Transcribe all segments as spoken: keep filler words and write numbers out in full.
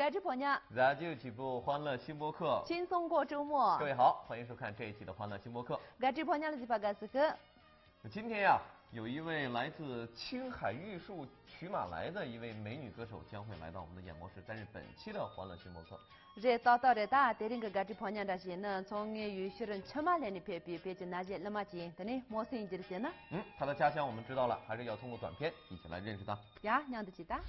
བཀའ་དྲིན་ཕོ་ཉ། ར་ཇི་ཡོ་ཆི་པོ་欢乐新播客。 轻松过周末。 各位好，欢迎收看这一期的欢乐新播客。 བཀའ་དྲིན་ཕོ་ཉ་ལ་ཟིག་པ་དགའ་སི་ཁི། 今天呀，有一位来自青海玉树曲马来的一位美女歌手将会来到我们的演播室，担任本期的欢乐新播客。 རེད། ཏག་ཏག་རེད། ད་དེ་རིང་གི་བཀའ་དྲིན་ཕོ་ཉ་འདྲ་ཞིག་ནི་མཚོ་སྔོན་ཡུལ་ཤུལ་འཆི་མ་ལེན་ནས་ཕེབས་པའི་བོད་ཀྱི་ན་གཞོན་གླུ་མ་ཅིག་ཡིན། དེ་ནི་མོ་སི་ཡིན་རྒྱུ་རེད་ཟེར་ན། 嗯，他的家乡我们知道了，还是要通过短片一起来认识他。 ཡ། མཉམ་དུ་ཅིག་ད།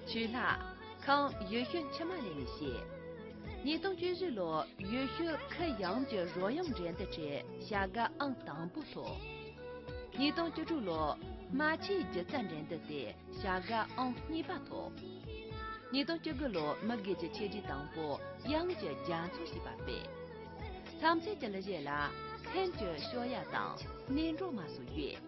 曲拉། ཁམས་ཡུལ་ཤུལ་འཆི་མ་ལེན་ནས་བཤད། ཉིས་སྟོང་བཅུ་བཞི་ལོ་ཡུལ་ཤུལ་ཁུ་ཡངས་ཀྱི་རོལ་དབྱངས་འགྲན་བསྡུར་ཁྲོད་བྱ་དགའ་ཨང་དང་པོ་ཐོབ། ཉིས་སྟོང་བཅུ་དྲུག་ལོ་རྨ་ཆུའི་སྒྱུ་རྩལ་འགྲན་བསྡུར་ཏེ་བྱ་དགའ་ཨང་གཉིས་པ་ཐོབ། ཉིས་སྟོང་བཅུ་དགུ་ལོ་མི་སྒེར་གྱི་ཆེད་སྒྲིག་དང་པོ་དབྱངས་ཀྱི་རྒྱ་མཚོ་ཞེས་པ་སྤེལ། མཚམས་ཚོད་ཀྱི་གླུ་གཞས་ལ་སེམས་ཀྱི་སྐྱོ་ཡ་དང་ནེ་འགྲོ་མ་སོགས་ཡོད།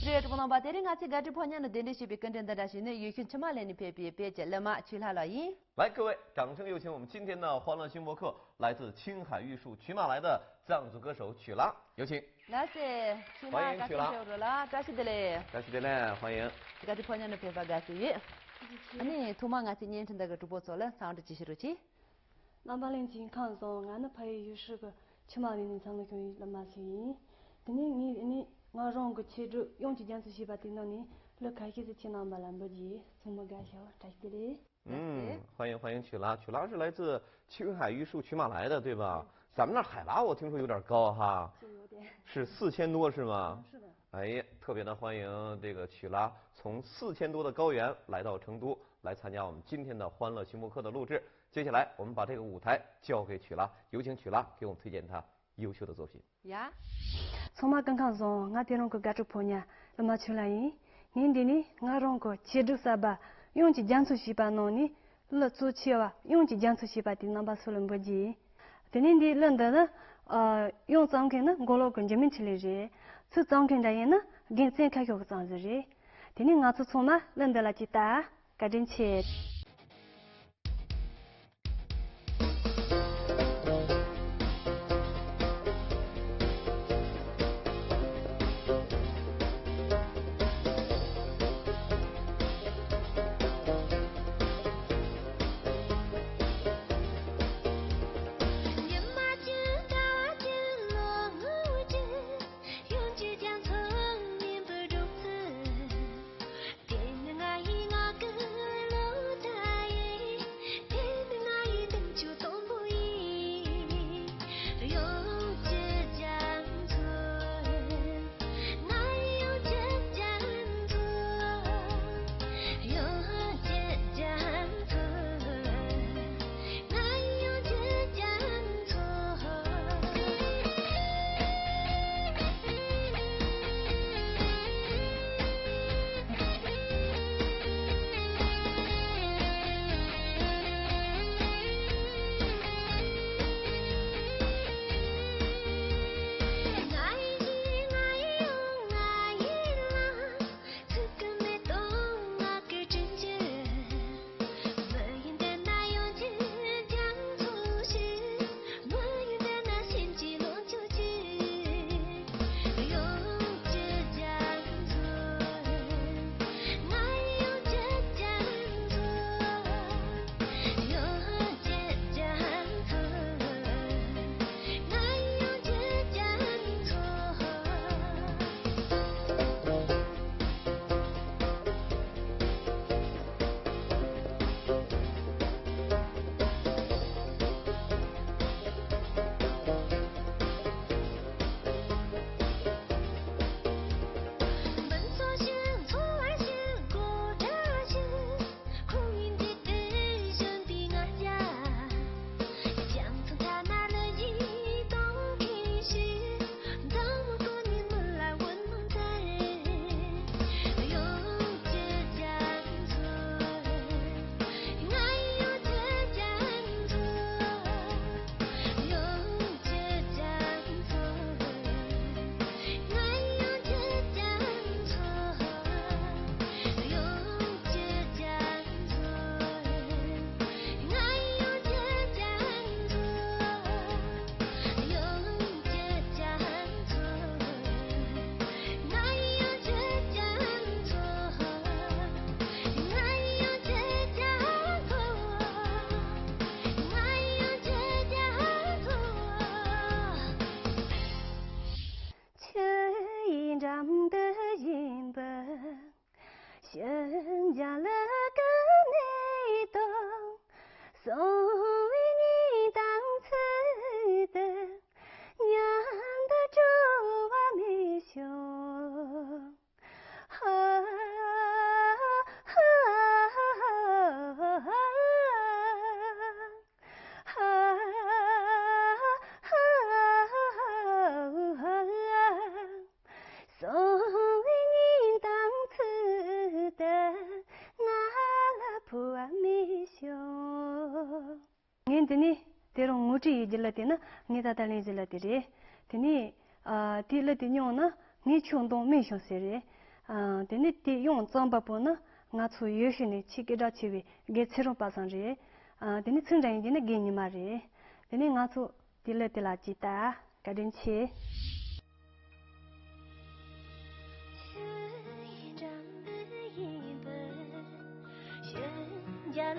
རེད། གྲོགས་པོ་རྣམ་པ། དེ་རིང་ང་ཚོའི་བཀའ་དྲིན་ཕོ་ཉ་ནི་གདན་འདྲེན་ཞུས་པའི་སྐུ་མགྲོན་འདི་འདྲ་ཞིག་ནི་ཡུལ་ཤུལ་འཆི་མ་ལེན་ནས་ཕེབས་པའི་བོད་ཀྱི་གླུ་མ་ཆོས་ལྷ་ལགས་ཡིན། 来，各位，掌声有请我们今天的欢乐新播客，来自青海玉树曲马来的藏族歌手曲拉，有请。 ལགས་སེ། ཆོས་ལྷ། 欢迎曲拉。 བཀའ་དྲིན་ཆེ་རོ་ལ། བཀྲ་ཤིས་བདེ་ལེགས། 感谢，欢迎。 བཀའ་དྲིན་ཕོ་ཉ་ནི་ཕེབས་པ་དགའ་སི་ཡོད། ཨ་ནི་ཐོག་མ་ང་ཚོའི་བརྙན་འཕྲིན་འདི་གི་གྲོགས་པོ་ཚོ་ལ་འཚམས་འདྲི་ཅིག་ཞུ་རོགས་གྱིས། རྣམ་པ་ལྷན་རྒྱས་ཁམས་བཟང་། ང་ནི་ཕ་ཡུལ་ཡུལ་ཤུལ་གྱི་འཆི་མ་ལེན་ནས་འཚར་ལོངས་བྱུང་བའི་གླུ་མ་ཞིག་ཡིན། དེ་ནས་ངས་ཨ་ནི་ང་རང་གི་ཆེད་སྒྲུབ་དབྱངས་ཀྱི་རྒྱ་མཚོ་ཞེས་པ་དེའི་ནང་ནས་གླུ་ཁ་ཤས་ཤིག་ཁྱེད་རྣམ་པ་ལ་འབུལ་རྒྱུ་ཡིན། ཚང་མ་དགའ་ཤག་བཀྲ་ཤིས་བདེ་ལེགས། 嗯，欢迎欢迎曲拉，曲拉是来自青海玉树曲马来的，对吧？咱们那儿海拔我听说有点高哈。 就有点。 是四千多是吗？ 是的。 哎呀，特别的欢迎这个曲拉从四千多的高原来到成都，来参加我们今天的欢乐星播客的录制。接下来我们把这个舞台交给曲拉，有请曲拉给我们推荐她优秀的作品。 ཡ། ཚང་མ་སྐུ་ཁམས་བཟང་། ང་དེ་རིང་གི་དགའ་སྤྲོ་ཕོ་ཉ་གླུ་མ་ཆོས་ལྷ་ཡིན། ངས་འདི་ནས་ང་རང་གི་ཆེད་སྒྲུབ་གསར་པ་དབྱངས་ཀྱི་རྒྱ་མཚོ་ཞེས་པ་ནང་ནས་གླུ་གཙོ་ཆེ་བ་དབྱངས་ཀྱི་རྒྱ་མཚོ་ཞེས་པ་དེ་རྣམ་པ་ཚོ་ལ་འབུལ་རྒྱུ་ཡིན། དེ་ནས་འདིའི་གླུ་འདི་ནི་ཨ་དབྱངས་བརྩམ་མཁན་ནི་མགོ་ལོག་གི་འཇིགས་མེད་འཕྲིན་ལས་རེད། ཚིག་བརྩམ་མཁན་འདྲ་ཡིན་ན་རྒན་བཙན་ཁ་ཤོར་གྱིས་བརྩམས་ཟིག་རེད། དེ་ནས་ང་ཚོ་ཚང་མ་གླུ་འདི་ལ་ཅིག་ལྟ། བཀའ་དྲིན་ཆེ། དེ་ནས་དེ་རིང་ངོ་སྤྲོད་ཡེད་རྒྱུ་ལ་དེ་ནི་ངས་ད་ལྟ་ལེན་རྒྱུ་ལ་དེ་རེད། དེ་ནས་ཨ་དེ་ལ་དེ་མྱོང་ན་ངས་ཁྱོད་གདོང་སྨན་བྱུང་ཟེར་རེད། ཨ་དེ་ནས་དེ་ཡང་གཙང་པ་པོ་ནི་ང་ཚོ་ཡུལ་ཤུལ་ནས་ཆེས་སྐད་གྲགས་ཆེ་བའི་དགེ་ཚེ་རིང་པ་སངས་རེད། ཨ་དེ་ནས་ཚིག་འདྲ་ཡིན་དེ་ནི་དགེ་ཉི་མ་རེད། དེ་ནས་ང་ཚོ་དེ་ལ་དེ་ལ་ཅིག་ལྟ། བཀའ་དྲིན་ཆེ། བཀའ་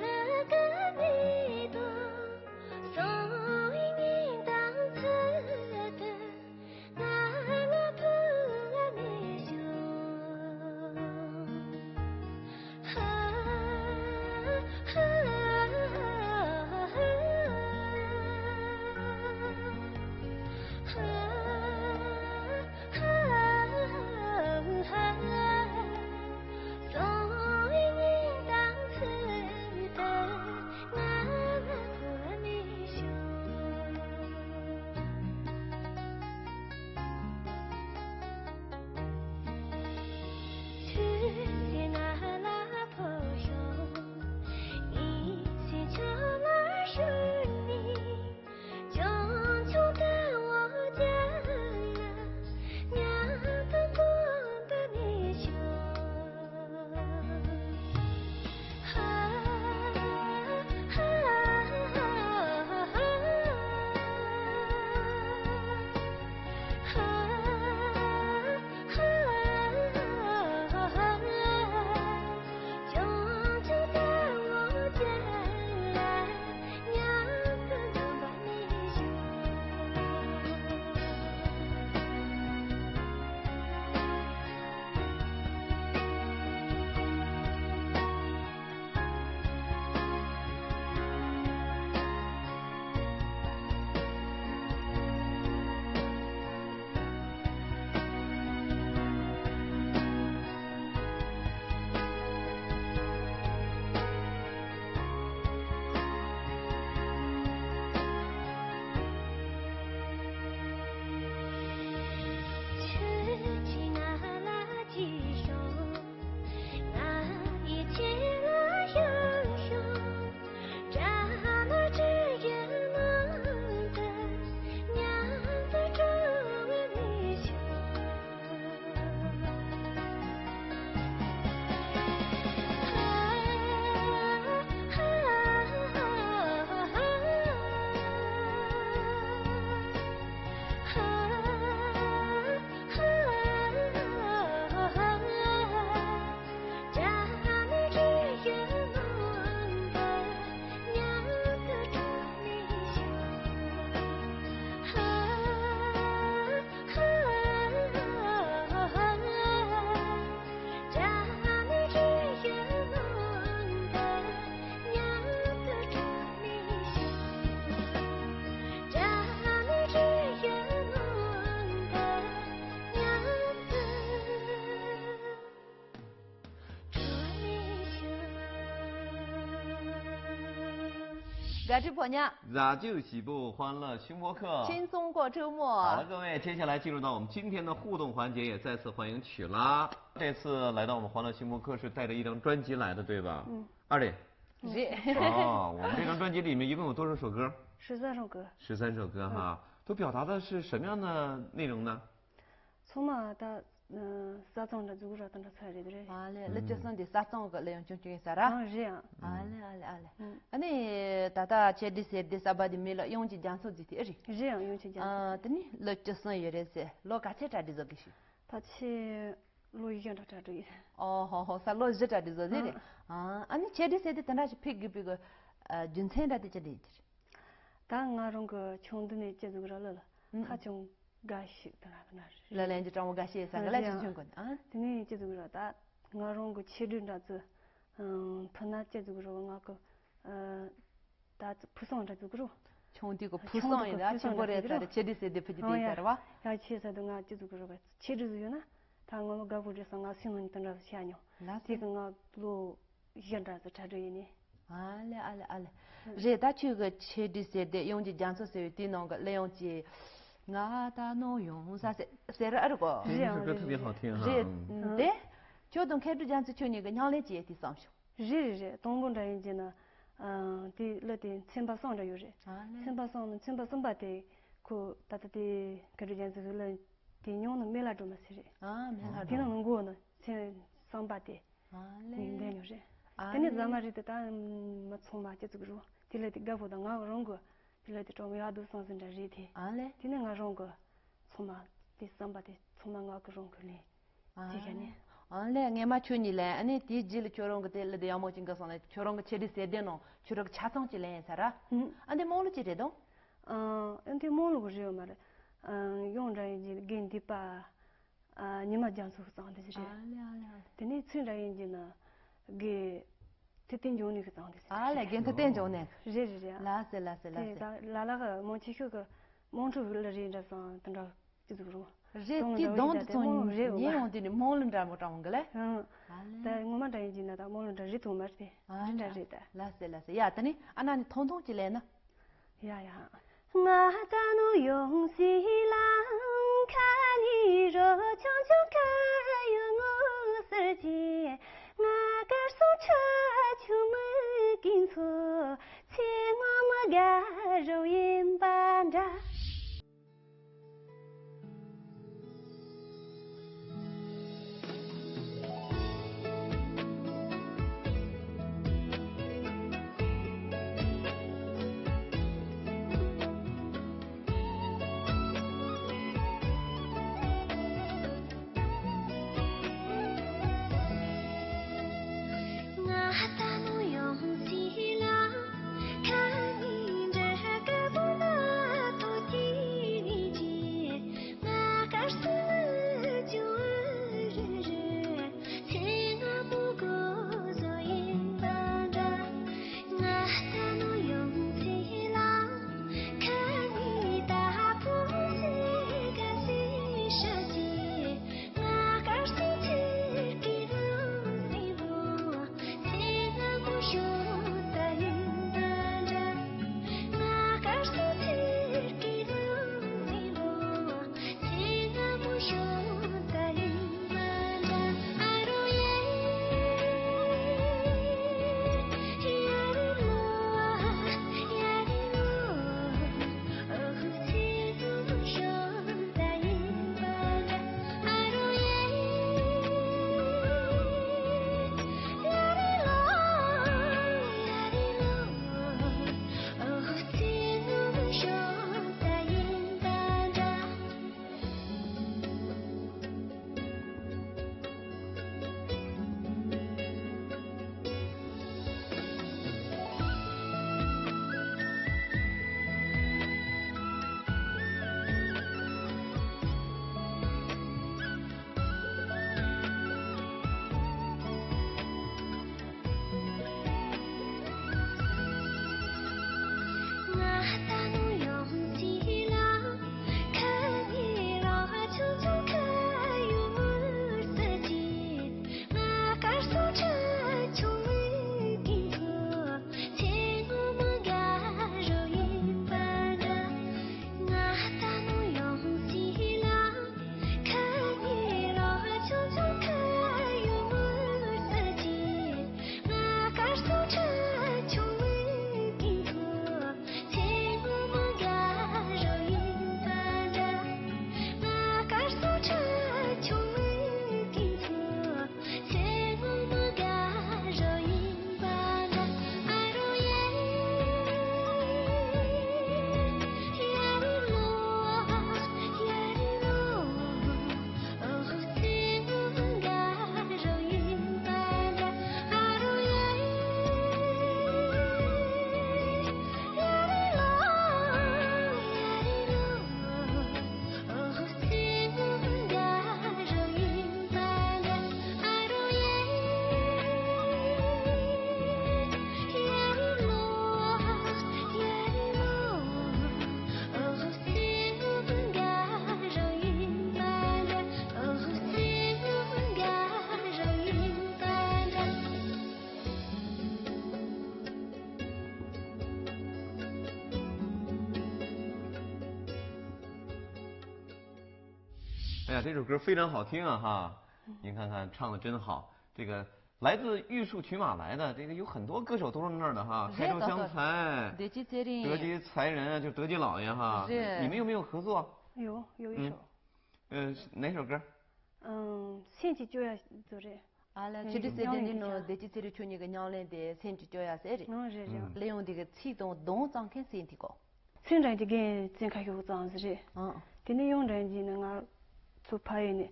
དྲིན་ཕོ་ཉ། 咱就喜不欢乐星播客。轻松过周末。好了，各位，接下来进入到我们今天的互动环节，也再次欢迎曲拉。这次来到我们欢乐星播客是带着一张专辑来的，对吧？嗯。二姐。是。哦，我们这张专辑里面一共有多少首歌？十三首歌。十三首歌哈，都表达的是什么样的内容呢？ ཚང་མ་ད་ས་གཙང་འདྲ་འཛུགས་ར་དང་འདྲ་ཚ་རེད་རེད། ཨ་ལེ་ལེ་ཅི་སོང་འདི་ས་གཙང་གི་ལེ་ཡང་ཆུང་ཆུང་ཡིན་ས་ར། ཨ་རེད་ཨང་། ཨ་ལེ་ཨ་ལེ་ཨ་ལེ། ཨ་ནི་ད་ལྟ་ཆེ་འདི་ཟེར་འདི་ས་བ་འདི་མི་ལ་ཡོང་གི་རྒྱ་མཚོ་འཛི་དེ་ཨེ་རེད། རེད་ཨང་ཡོང་གི་རྒྱ་མཚོ། ཨ་དེ་ནི་ལོ་ཅི་སོང་ཡོད་རེད་ཟེར་ལོ་ག་ཚད་གྲ་སྒྲིག་བཟོ་གི་ཞིག་ད་ཆེ་ལོ་བཞི་འདྲ་གྲ་སྒྲིག་ཡོད། ཨོ་ཧོ་ཧོ་ས་ལོ་བཞི་གྲ་སྒྲིག་བཟོ་ཟེར་རེད། ཨ་ནི་ཆེ་འདི་ཟེར་འདི་དེ་འདྲ་ཞིག་ཕེབས་དགོས་པའི་གི་རྒྱུ་མཚན་འདྲ་དེ་ཅི་འདྲ་ཡིན་གྱི་རེད། ད་ང་རང་གི་ཆུང་དུས་ནས་སྐྱེ་གཟུགས་ར་ལ་ལ་ཁ་ཆུང་དགའ་ཞིག་དང་ར་དང་ར་རེད། ལ་ལན་གྱི་སྤྲང་བོ་དགའ་ཞིག་ས་ག་ལ་ཆུང་ཆུང་གོ་ཨ། དེ་ནས་སྐྱེ་གཟུགས་ར་ད་ང་རང་གི་ཆེ་དུས་འདྲ་ཚོ་ཕུ་ན་སྐྱེ་གཟུགས་ར་ང་གི་ད་ཕུ་སང་འདྲ་གཟུགས་ར། ཆུང་དུས་ཀྱི་ཕུ་སང་ཡིན་ད་ཆུང་པོ་རེད་ས་རེད་ཆེ་དུས་ཟེར་དེ་ཕུ་གྱི་དེ་ཡིན་ས་ར་བ། ཡ་ཆེ་ས་དུ་ང་སྐྱེ་གཟུགས་ར་ཆེ་དུས་ཟུ་ཡོད་ན་ད་ང་ལོ་དགའ་པོ་རེད་ས་ང་སུན་ནི་དང་འདྲ་ཞེས་ཉོ་ལ་དེ་གི་ང་ལོ་གཞན་འདྲ་ཚོ་གྲ་སྒྲིག་ཡིན་ནི། ཨ་ལེ་ཨ་ལེ་ཨ་ལེ། རེད་ད་ཁྱོད་ཀྱི་ཆེ་འདྲི་ཟེར་དེ་ཡོང་གི་རྒྱ་མཚོ་ཟེར་བའི་དེའི་ནང་གི་གླེ་ཡོང་གི་ང་ད་ནོ་ཡོང་ས་ཟེར་ཟེར་ཨ་རུ་གོ 哎，这首歌特别好听哈。 རེད། 嗯 དེ་ཁྱོད་དང་མཁས་གྲུབ་རྒྱ་མཚོ་ཁྱོད་གཉིས་ཀྱི་མཉམ་ལས་བྱེད་དེ་བསམ་བྱུང་། རེད་རེད་རེད་དང་པོ་འདྲ་ཡིན་གྱི་ན་ ཨ་དེ་གླུ་དེ་ཚན་པ་གསུམ་འདྲ་ཡོད་རེད། ཨ་ལེ། ཚན་པ་གསུམ་ནི་ཚན་པ་གསུམ་པ་དེ་ཁོ་ད་ལྟ་དེ་མཁས་གྲུབ་རྒྱལ་མཚན་གྱི་གླུ་དེ་ཉུང་ནི་སྨན་བླ་སྒྲོལ་མ་ཟེར་རེད། ཨ་སྨན་བླ་དེ་ནི་སྒྲོལ་མ། མི་མགོ་ནི་ཚན་གསུམ་པ་དེ། ཨ་ལེ། ངས་འདོན་ཡོད་རེད། ཨ་དེ་ནས་ལེ། རྫ་མ་རེད་དེ་ད་མི་ཚང་མ་སྤྱི་གཙུག་རུ་དེ་ལ་དེ་དགའ་པོ་དང་ང་རང་གི་དེ་ལ་དེ་གྲོགས་མོ་ཡག་འདུག་བསམ་སེ་འདྲ་རེད་དེ། ཨ་ལེ། དེ་ནས་ང་རང་གི་ཚང་མ་དེ་བསམ་པ་དེ་ཚང་མ་ང་གི་རང་གི་ལེན། ཨ་དེ་ག་ནས། ཨ་ལེ། ངས་མ་ཁྱོད་གཉིས་ལ་ཨ་ནི་དེའི་རྗེས་ལ་ཁྱོད་རང་གི་དེ་གླུ་དེ་ཡག་མོ་ཅིག་འགའ་སོང་ན་ཁྱོད་རང་གི་ཆེད་དུ་གསལ་ལྡན་ནང་ཁྱོད་རང་གི་ཆ་ཚང་ཅིག་ལེན་ཡིན་ས་ར། ཨ་འདི་དམངས་གླུ་ཅིག་རེད་དང་། ཨ་འདི་དམངས་གླུ་གི་རེད་ཡོད་མ་རེད། ཨ་ཡོང་འདྲ་ཡིན་གྱི་དགེ་འདུན་པ། ཨ་ཉི་མ་རྒྱ་མཚོ་གཙང་དེ་རེད། ཨ་ལེ་ཨ་ལེ་ཨ་ལེ། དེ་ནས་ཚུན་ར་ཡིན་གྱི་ན་དགེ་ཐུབ་བསྟན་འབྱུང་གནས་གི་གཙང་དེ་རེད། ཨ་ལེ་དགེ་ཐུབ་བསྟན་འབྱུང་གནས། རེད་རེད་རེད། ལགས་སེ་ལགས་སེ་ལགས་སེ། ད་ལ་ལ་གི་མང་ཆེ་ཤོས་གི་དམངས་ཁྲོད་གི་ལ་རེད་འདྲ་སང་དེ་འདྲ་ཅི་ཟིག་རུང་རེད། དེ་གདོང་དེ་ཚོ་རེད་ངས་ཡོང་དུས་ནི་དམངས་གླུ་འདྲ་མོ་གྲངས་གི་ལེ། ཨ་ལེ། ད་ངོ་མ་འདྲ་ཡིན་གྱི་ན་ད་དམངས་གླུ་འདྲ་རེད་དུ་མ་རེད། ཨ་རེད་འདྲ་རེད་ད། ལགས་སེ་ལགས་སེ། ཡ་ད་ནི་ཨ་ན་ནི་ཐུང་ཐུང་ཅིག་ལེན་ན། ཡ་ཡ། ང་ད་ནུ་ཡོང་སི་ལང་ཁ་ནི་རོ་ཆུང་ཆུང་ཁ་ཡོ་ངུ་སར་ཅི། ང་དཀར་སོ་ཆ་ཆུ་མུ་གིན་ཚོ་ཚེ་ངོ་མ་དགའ་རོ་ཡིན་པ་འདྲ།哎呀，这首歌非常好听啊哈！您看看，唱的真好。这个来自玉树群马来的，这个有很多歌手都是那儿的哈，台州香菜、德基才人，就是德基老爷哈。你们有没有合作？有有一首。呃，哪首歌？嗯，སེམས་ཀྱི་སྐྱོ་ཡ་ཟེར་རེད། ཨ་ལ་ཆི་ཏི་སེ་དེ་ནི་ནོ་བདེ་སྐྱིད་ཚེ་རིང་ཁྱོད་གཉིས་ཀྱི་ཉམས་ལེན་དེ་སེམས་ཀྱི་སྐྱོ་ཡ་ཟེར་རེད། ཨང་རེད་རེད། ཨང་། ལེ་ཡོང་དེ་གི་ཚིག་དང་གདངས་གཙང་མཁན་སེམས་དེ་གོ། ཚེ་རིང་གི་རྒན་བཙན་ཁ་ཤོག་གཙང་ཟེར་རེད། ཨང་། དེ་ནི་ཡོང་འདྲ་གྱིས་ནི་ང་ཚོ་ཕ་ཡུལ་ནས་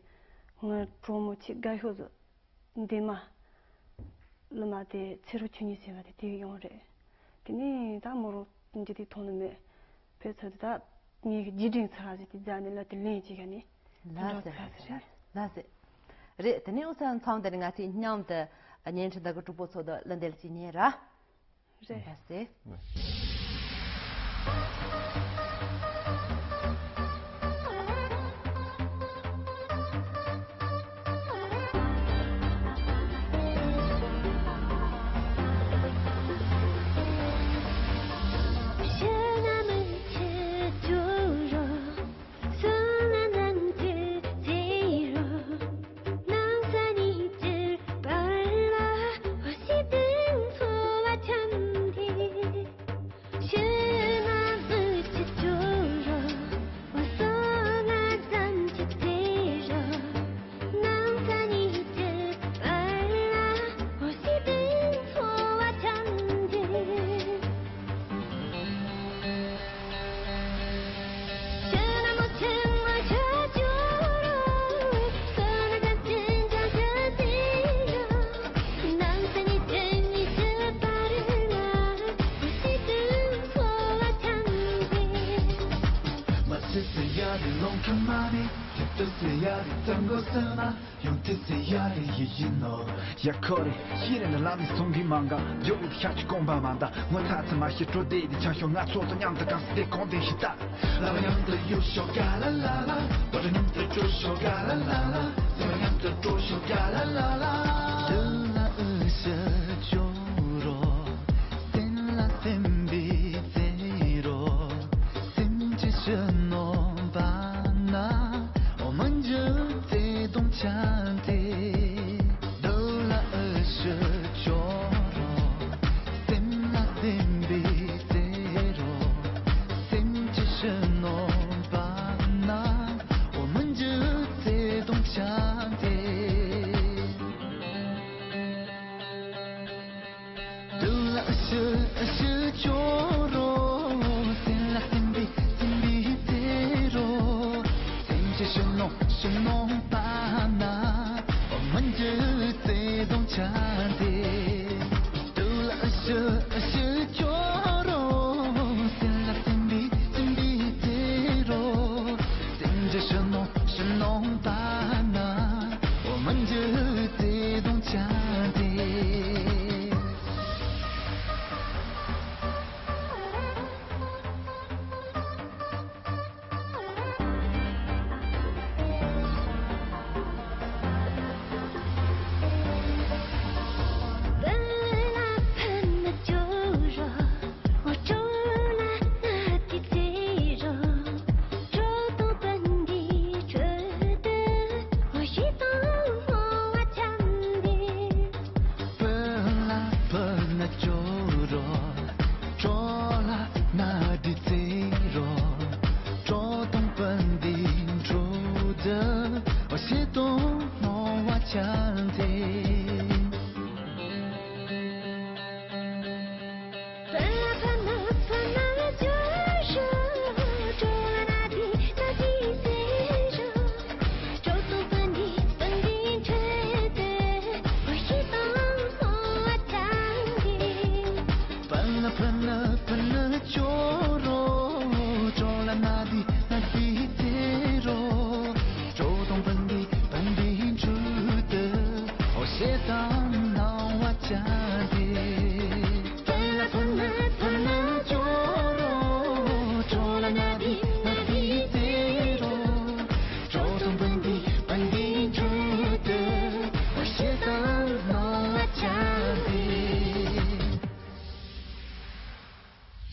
ང་གྲོགས་མོ་ཆེ་དགའ་ཤོག་ཟེར། འདན་མ་གླུ་མ་དེ་ཚེ་རོགས་ཁྱོད་གཉིས་ཟེར་བ་དེ་དེ་ཡོང་རེད། དེ་ནི་ད་མོ་རོགས་འཇི་དེ་མཐོང་ནི་མེད། ཕེབས་ཚར་དུས་ད་ངེད་ཀྱི་རྗེས་དྲན་ཚར་ཟིག་དེ་རྫ་ནས་ལ་དེ་ལེན་བྱེད་ག་ནི། ལ་ཟེར་ལ་ཟེར་ལ་ཟེར། རེད། དེ་ནས་འུ་ཚང་མཚམས་དེར་ང་ཚོས་མཉམ་དུ་བརྙན་འཕྲིན་དག་གི་གྲོགས་པོ་ཚོ་དང་གླུ་འདེད་ཅིག་ཉན་ར། རེད། ལ་ཟེར།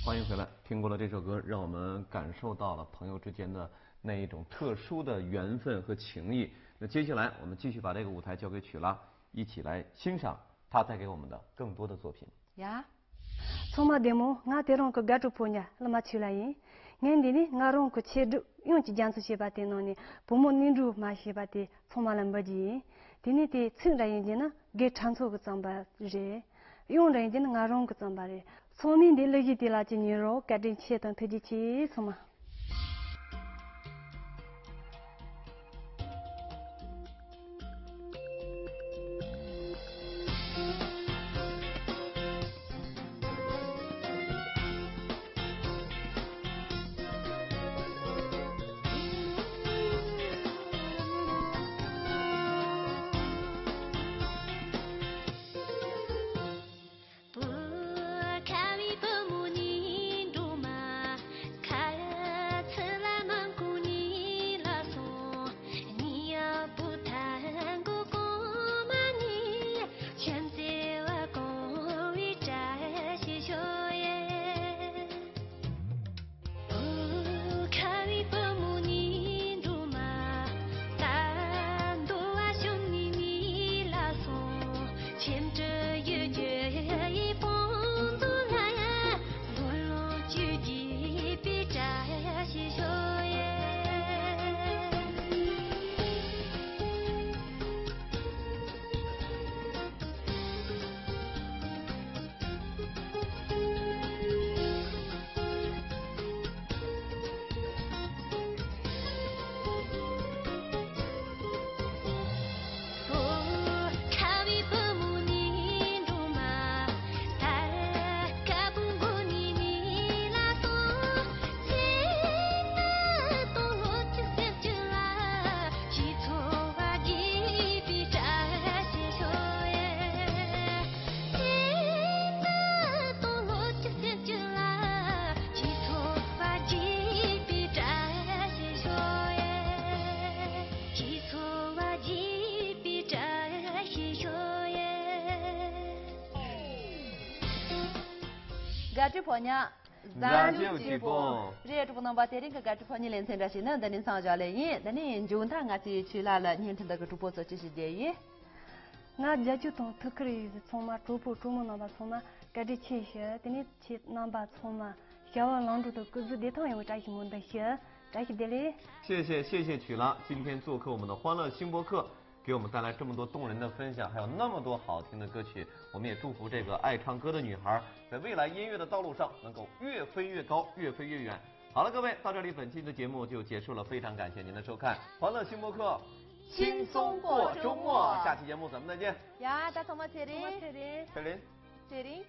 欢迎回来，听过了这首歌，让我们感受到了朋友之间的那一种特殊的缘分和情谊。那接下来，我们继续把这个舞台交给曲拉。一起来欣赏他带给我们的更多的作品。ཡ། ཚང་མ་བདེ་མོ། ང་དེ་རིང་གི་དགའ་སྤྲོ་ཕོ་ཉ་བླ་མ་ཆོས་ལགས་ཡིན། ངས་འདི་ནས་ང་རང་གི་ཆེད་སྒྲུབ་དབྱངས་ཀྱི་རྒྱ་མཚོ་ཞེས་པ་དེ་ནང་ནས་བུ་མོ་ནུས་འབྲུག་མ་ཞེས་པ་དེ་ཚང་མ་ལ་འབུལ་རྒྱུ་ཡིན། དེ་ནས་དེ་ཚིག་འདྲ་ཡིན་རྒྱུ་ན་དགེ་ཕྲ་མཚོ་གི་བརྩམས་པ་རེད། དབྱངས་འདྲ་ཡིན་རྒྱུ་ན་ང་རང་གི་བརྩམས་པ་རེད། ཚང་མས་འདི་གླུ་གཞས་དེ་ལ་ཅིག་ཉན་རོགས། བཀའ་དྲིན་ཆེ་དང་ཐུགས་རྗེ་ཆེ། ཚང་མ། དགའ་སྤྲོའི་ཕོ་ཉ། གཟའ་མཇུག་གཅིག་པོ། རེད། གྲོགས་པོ་རྣམ་པ། དེ་རིང་གི་དགའ་སྤྲོའི་ཕོ་ཉའི་ལེ་ཚན་འདྲ་ཞིག་ནི་འདི་ནས་མཚམས་བཞག་ལེ་ཡིན། འདི་ནས་མཇུག་མཐར་ང་ཚོས་ཆོས་ལགས་ལ་བརྙན་འཕྲིན་དེ་གི་གྲོགས་པོ་ཚོ་ཅི་ཞིག་རྒྱག་ཡིན། ང་རྒྱ་ཇུ་དང་ཐུགས་ཁུར་ཡོད་ཚད་ཚང་མ། གྲོགས་པོ་གྲོགས་མོ་རྣམ་པ་ཚང་མ་བཀའ་དྲིན་ཆེ་ཞུ། དེ་ནས་ཁྱེད་རྣམ་པ་ཚང་མ་བྱ་བ་ལམ་འགྲོ་དང་སྐུ་གཟུགས་བདེ་ཐང་ཡོང་བའི་བཀྲ་ཤིས་སྨོན་འདུན་ཞུ། བཀྲ་ཤིས་བདེ་ལེགས། 谢谢，谢谢曲郎今天做客我们的欢乐新播客，给我们带来这么多动人的分享，还有那么多好听的歌曲。我们也祝福这个爱唱歌的女孩在未来音乐的道路上能够越飞越高，越飞越远。好了，各位，到这里本期的节目就结束了，非常感谢您的收看《欢乐新播客》，轻松过周末，下期节目咱们再见。 ཡ། ད་ཚང་མ་ཚེ་རིང་། ཚེ་རིང་། ཚེ་རིང་།